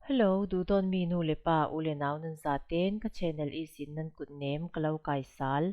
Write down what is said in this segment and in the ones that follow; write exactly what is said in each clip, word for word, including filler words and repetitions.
Hello, duhdawtmi nu le pa, u le nau nan zaten ka channel ihsin nan kutnem ka lo kaisal.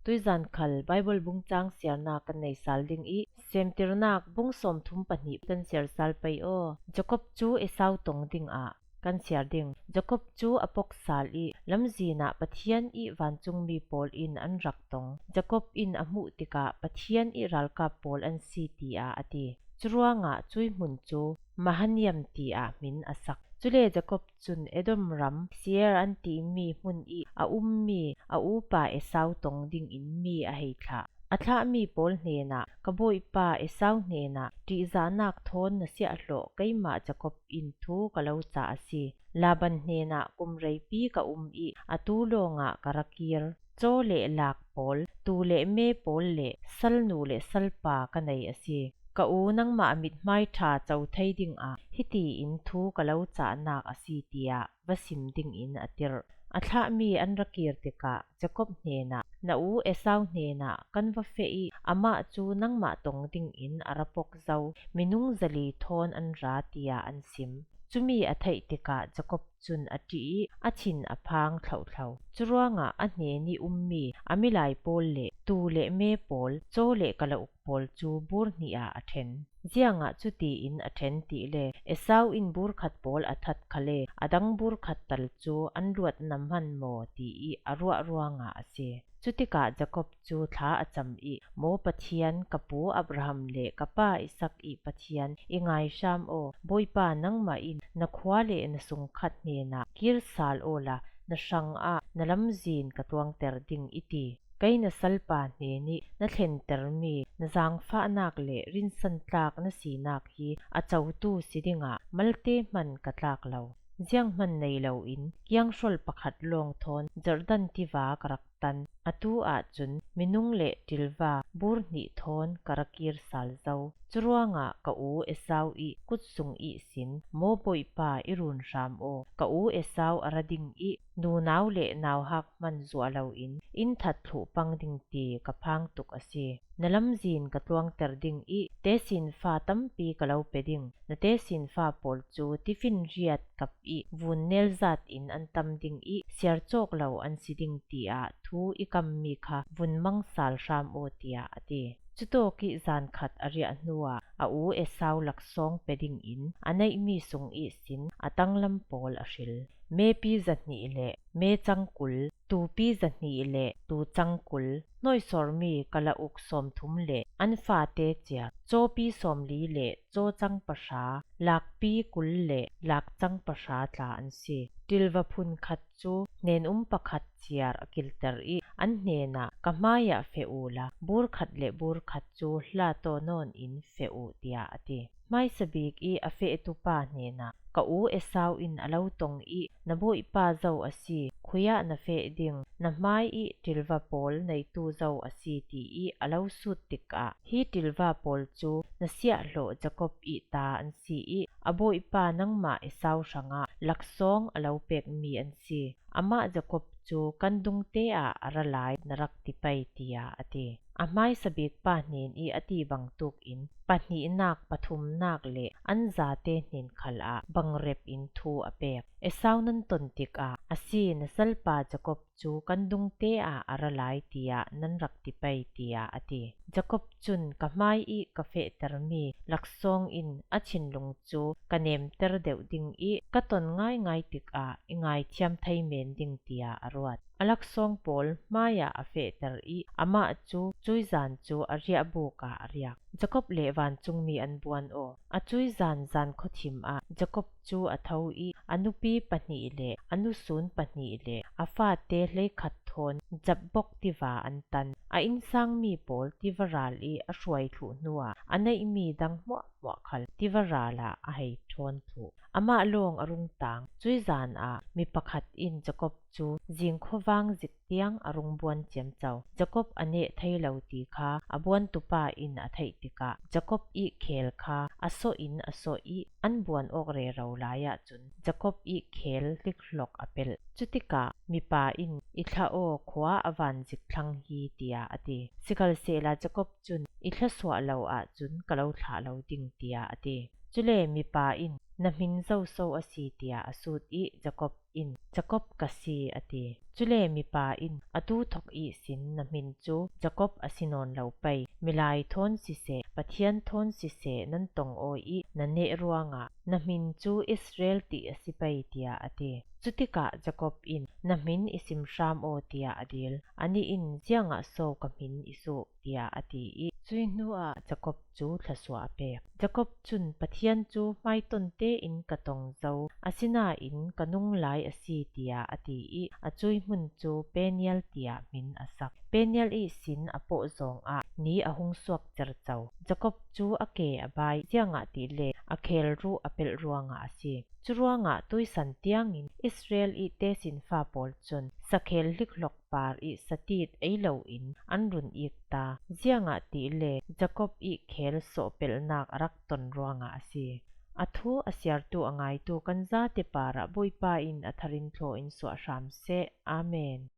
Tuizan khal Bible bungchang siarna kan nei sal ding ih, Semtirnak bung sawmthum pahnih kan siar sal pei aw. Jakob cu Esau tong dingah kan siar ding. Jakob cu a pok sal ih, lamzin ah Pathian ih vancungmi pawl in an rak tong. Jakob in a hmuh tikah Pathian ih ralkap pawl an si, tiah a ti. Curuangah cuih hmun cu Mahanaim tiah hmin a sak. Cule Jakob cun Edom ram Seir an timi hmun ih a ummi a upa Esau tong dingin mi a hei thlah. A thlahmi pawl hnenah, "Ka bawipa Esau hnenah ṭihzahnak thawn na siahhlawh keimah Jakob in thu ka lo cah a si. Laban hnenah kum reipi ka um ih a tu lawngah ka ra kir. Caw le lak pawl, tuu le me pawl le salnu le salpa ka nei a si. Ka u, nangmah mithmai ṭha co thei dingah hiti in thu ka lo cahnak a si," tiah va sim dingin a tirh. A thlahmi an ra kir tikah Jakob hnenah, "Na u Esau hnenah kan va feh ih, amah cu nangmah tong dingin a ra pok zo minung zali thawn an ra," tiah an sim. Cumi a theih tikah Jakob cun a ṭih ih a thin a phang thlohthlo. Curuangah a hnen ih ummi a milai pawl le tuu le me pawl, caw le kalauk pawl cu bur hnih ah a ṭhen. Ziangah cutiin a ṭhen tihle, Esau in bur khat pawl a that khal le a dang bur khat tal cu an luatna hman maw ti ih a ruah ruangah a si. Cutikah Jakob cu thla a cam ih, "Maw Pathian, ka pu Abraham le ka pa Isak ih Pathian, i ngai hram aw. Bawipa, nangmah in na khua le na sungkhat hnenah kir sal awla na hrangah na lamzin ka tluangter ding i ti. Kei na salpa hnenih na thlentermi na zaangfahnak le rinsantlak na sinak hi a cotu si dingah malte hman ka tlak lo. Zianghman nei loin kianghrol pakhat lawng thawn Jordan tiva ka rak tan. Atu ahcun minung le ṭilva bur hnih thawn ka ra kir sal zo. Curuangah ka u Esau ih kut sung ihsin, maw Bawipa, i run hram aw. Ka u Esau a ra ding ih nunau le nauhak hman zuah loin in that thluh pang ding ti ka phang tuk a si. Na lamzin ka tluangter ding ih tesinfa tampi ka lo pe ding. Na tesinfa pawl cu tifinriat kap ih vun nel zat in an tam ding ih siar cawk lo an si ding, tiah thu i kammi kha vun mang sal hram aw," tiah a ti. Cutawk ih zan khat a riah hnuah a u Esau laksawng pe dingin a neihmi sung ihsin a tanglam pawl a hril. Mepi zahnih le mecang kul, tuupi zahnih le tuucang kul, hnawisawrmi kalauk sawmthum le an fate ciar, cawpi sawmli le cawcang pahra, lakpi kul le lakcang pahra tla an si. Ṭilva phun khat cu hnen-um pakhat ciar a kilter ih an hnenah, "Ka hmaiah feh uhla, bur khat le bur khat cu hla taw nawn in feh uh," tiah a ti. Hmaisabik ih a fehtu pa hnenah, "Ka u Esau in a lo tong ih na bawipa zo a si, khui ah na feh ding, na hmai ih ṭilva pawl neitu zo a si," ti ih a lo sut tikah, "Hi ṭilva pawl cu na siahhlawh Jakob ih ta an si ih a bawipa nangmah Esau hrangah laksawng a lo pekmi an si. Amah Jakob cu kan dungte ah a ra lai na rak ti pei," tiah a ti. A hmaisabik pa hnen ih a ti bangtuk in pahnihnak, pathumnak le an zate hnen khal ah bangrep in thu a pek. Esau nan ton tikah, "A si, na salpa Jakob cu kan dungte ah a ra lai, tiah nan rak ti pei," tiah a ti. Jakob cun, "Ka hmai ih ka fehtermi laksawng in a thinlung cu ka nemter deuh ding ih ka ton ngaingai tikah i ngaithiam thei men ding," tiah a ruat. A laksawng pawl hmaiah a fehter ih amah cu cuih zan cu a riahbuk ah a riak. Jakob le vancungmi an buan aw. A cuih zan zan khuathim ah Jakob cu a tho ih a nupi pahnih le a nusun pahnih le a fate hleikhat thawn Jabok tiva an tan. A innsangmi pawl tiva ral ih a hruai thluh hnuah a neihmi dang hmuahhmuah khal tiva ral ah a hei ṭhawn thluh. Amah lawng a rung tang. Cuih zan ah mi pakhat in Jakob cu zing khuavang zik tiang a rung buan ciamco. Jakob a neh thei lo ti kha a buantupa in a theih tikah, Jakob ih khel kha a sawh in a sawh ih an buan awk rero lai ahcun Jakob ih khel hlikhlok a pelh. Cutikah mipa in, "I thlah aw, khua a van zik thlang hi," tiah a ti. Sikhalsehla Jakob cun, "I thlah suah lo ahcun ka lo thlah lo ding," tiah a ti. Cule mipa in, na hmin zoso a si, tiah a sut ih Jakob in, Jakob ka si, a ti. Cule mipa in, atu thok ihsin na hmin cu Jakob a si nawn lo pei, milai thawn siseh, Pathian thawn siseh nan tong aw ih na neh ruangah na hmin cu Israel ti a si pei, tiah a ti. Cutikah Jakob in, na hmin i sim hram aw, tiah a dil. Anih in, ziangah so ka hmin i suh, tiah a ti ih cuih hnuah Jakob cu thluasuah a pek. Jakob cun Pathian cu hmaiton tein ka tong zo, asinain ka nung lai a si, tiah a ti ih a cuih hmun cu Peniel tiah hmin a sak. Peniel ihsin a pawh zawngah ni a hung suak cerco. Jakob cu a ke a bai, ziangahtile a khel ruh a pelh ruangah a si. Curuangah tuisan tiangin Israel ih tesinfa pawl cun sakhel hlikhlok par ih satit ei loin an run ik ta, ziangahtile Jakob ih khel sawhpelhnak a rak ton ruangah a si. A thu a siartu a ngaitu kan zate parah Bawipa in a tharin thlaw in suah hram seh. Amen.